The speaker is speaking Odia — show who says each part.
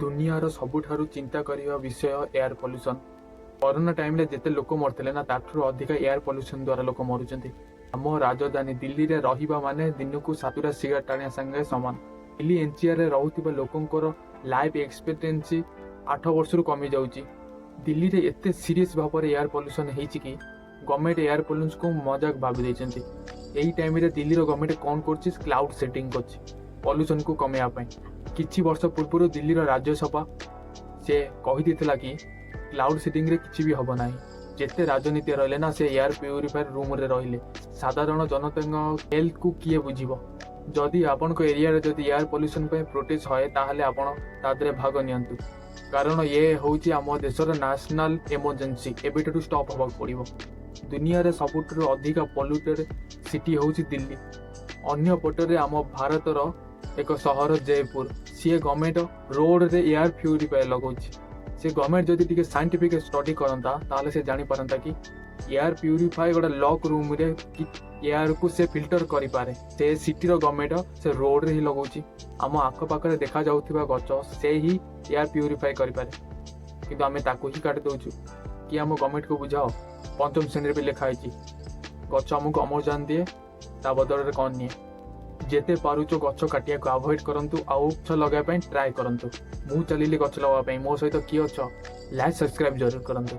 Speaker 1: ଦୁନିଆର ସବୁଠାରୁ ଚିନ୍ତା କରିବା ବିଷୟ ଏୟାର ପଲ୍ୟୁସନ୍। କରୋନା ଟାଇମ୍ରେ ଯେତେ ଲୋକ ମରିଥିଲେ ନା, ତାଠାରୁ ଅଧିକା ଏୟାର ପଲ୍ୟୁସନ୍ ଦ୍ୱାରା ଲୋକ ମରୁଛନ୍ତି। ଆମ ରାଜଧାନୀ ଦିଲ୍ଲୀରେ ରହିବା ମାନେ ଦିନକୁ 7ଟା ସିଗାରେଟ୍ ଟାଣିବା ସାଙ୍ଗେ ସମାନ। ଦିଲ୍ଲୀ ଏନସିଆରରେ ରହୁଥିବା ଲୋକଙ୍କର ଲାଇଫ୍ ଏକ୍ସପେକ୍ଟେନ୍ସି 8 ବର୍ଷରୁ କମି ଯାଉଛି। ଦିଲ୍ଲୀରେ ଏତେ ସିରିୟସ୍ ଭାବରେ ଏୟାର ପଲ୍ୟୁସନ୍ ହେଇଛି କି ଗଭର୍ଣ୍ଣମେଣ୍ଟ ଏୟାର ପଲ୍ୟୁସନକୁ ମଜାକ ଭାବି ଦେଇଛନ୍ତି। ଏଇ ଟାଇମ୍ରେ ଦିଲ୍ଲୀର ଗଭର୍ଣ୍ଣମେଣ୍ଟ କ'ଣ କରୁଛି? କ୍ଲାଉଡ୍ ସିଡିଂ କରୁଛି ପଲ୍ୟୁସନକୁ କମେଇବା ପାଇଁ। କିଛି ବର୍ଷ ପୂର୍ବରୁ ଦିଲ୍ଲୀର ରାଜ୍ୟସଭା ସେ କହିଦେଇଥିଲା କି କ୍ଲାଉଡ୍ ସିଡିଂରେ କିଛି ବି ହେବ ନାହିଁ। ଯେତେ ରାଜନୀତି ରହିଲେ ନା, ସେ ଏୟାର ପ୍ୟୁରିଫାୟର ରୁମ୍ରେ ରହିଲେ। ସାଧାରଣ ଜନତାଙ୍କ ହେଲ୍ଥକୁ କିଏ ବୁଝିବ? ଯଦି ଆପଣଙ୍କ ଏରିଆରେ ଯଦି ଏୟାର ପଲ୍ୟୁସନ ପାଇଁ ପ୍ରୋଟେଷ୍ଟ ହୁଏ, ତାହେଲେ ଆପଣ ତା ଦେହରେ ଭାଗ ନିଅନ୍ତୁ, କାରଣ ଇଏ ହେଉଛି ଆମ ଦେଶର ନ୍ୟାସନାଲ ଏମର୍ଜେନ୍ସି। ଏବେଠାରୁ ଷ୍ଟପ୍ ହେବାକୁ ପଡ଼ିବ। ଦୁନିଆରେ ସବୁଠାରୁ ଅଧିକା ପଲ୍ୟୁଟେଡ୍ ସିଟି ହେଉଛି ଦିଲ୍ଲୀ। ଅନ୍ୟ ପଟରେ ଆମ ଭାରତର ଏକ ସହର ଜୟପୁର, ସିଏ ଗଭର୍ଣ୍ଣମେଣ୍ଟ ରୋଡରେ ଏୟାର ପ୍ୟୁରିଫାୟର ଲଗାଉଛି। ସେ ଗଭର୍ଣ୍ଣମେଣ୍ଟ ଯଦି ଟିକେ ସାଇଣ୍ଟିଫିକ୍ ଷ୍ଟଡି କରନ୍ତା, ତାହେଲେ ସେ ଜାଣିପାରନ୍ତା କି ଏୟାର ପ୍ୟୁରିଫାଏ ଗୋଟେ ଲକ୍ ରୁମ୍ରେ କି ଏୟାରକୁ ସେ ଫିଲ୍ଟର କରିପାରେ। ସେ ସିଟିର ଗଭର୍ଣ୍ଣମେଣ୍ଟ ସେ ରୋଡରେ ହିଁ ଲଗାଉଛି। ଆମ ଆଖପାଖରେ ଦେଖାଯାଉଥିବା ଗଛ, ସେ ହିଁ ଏୟାର ପ୍ୟୁରିଫାଏ କରିପାରେ, କିନ୍ତୁ ଆମେ ତାକୁ ହିଁ କାଟି ଦେଉଛୁ। କି ଆମ ଗଭର୍ଣ୍ଣମେଣ୍ଟକୁ ବୁଝାଅ? ପଞ୍ଚମ ଶ୍ରେଣୀରେ ବି ଲେଖା ହେଇଛି, ଗଛ ଆମକୁ ଅମ୍ଳଜାନ ଦିଏ, ତା ବଦଳରେ କ'ଣ ନିଏ? ଯେତେ ପାରୁଛ ଗଛ କାଟିବାକୁ ଆଭଏଡ୍ କରନ୍ତୁ ଆଉ ଗଛ ଲଗାଇବା ପାଇଁ ଟ୍ରାଏ କରନ୍ତୁ। ମୁଁ ଚାଲିଲି ଗଛ ଲଗାଇବା ପାଇଁ। ମୋ ସହିତ କିଏ ଅଛ? ଲାଇକ୍, ସବସ୍କ୍ରାଇବ୍ ଜରୁର କରନ୍ତୁ।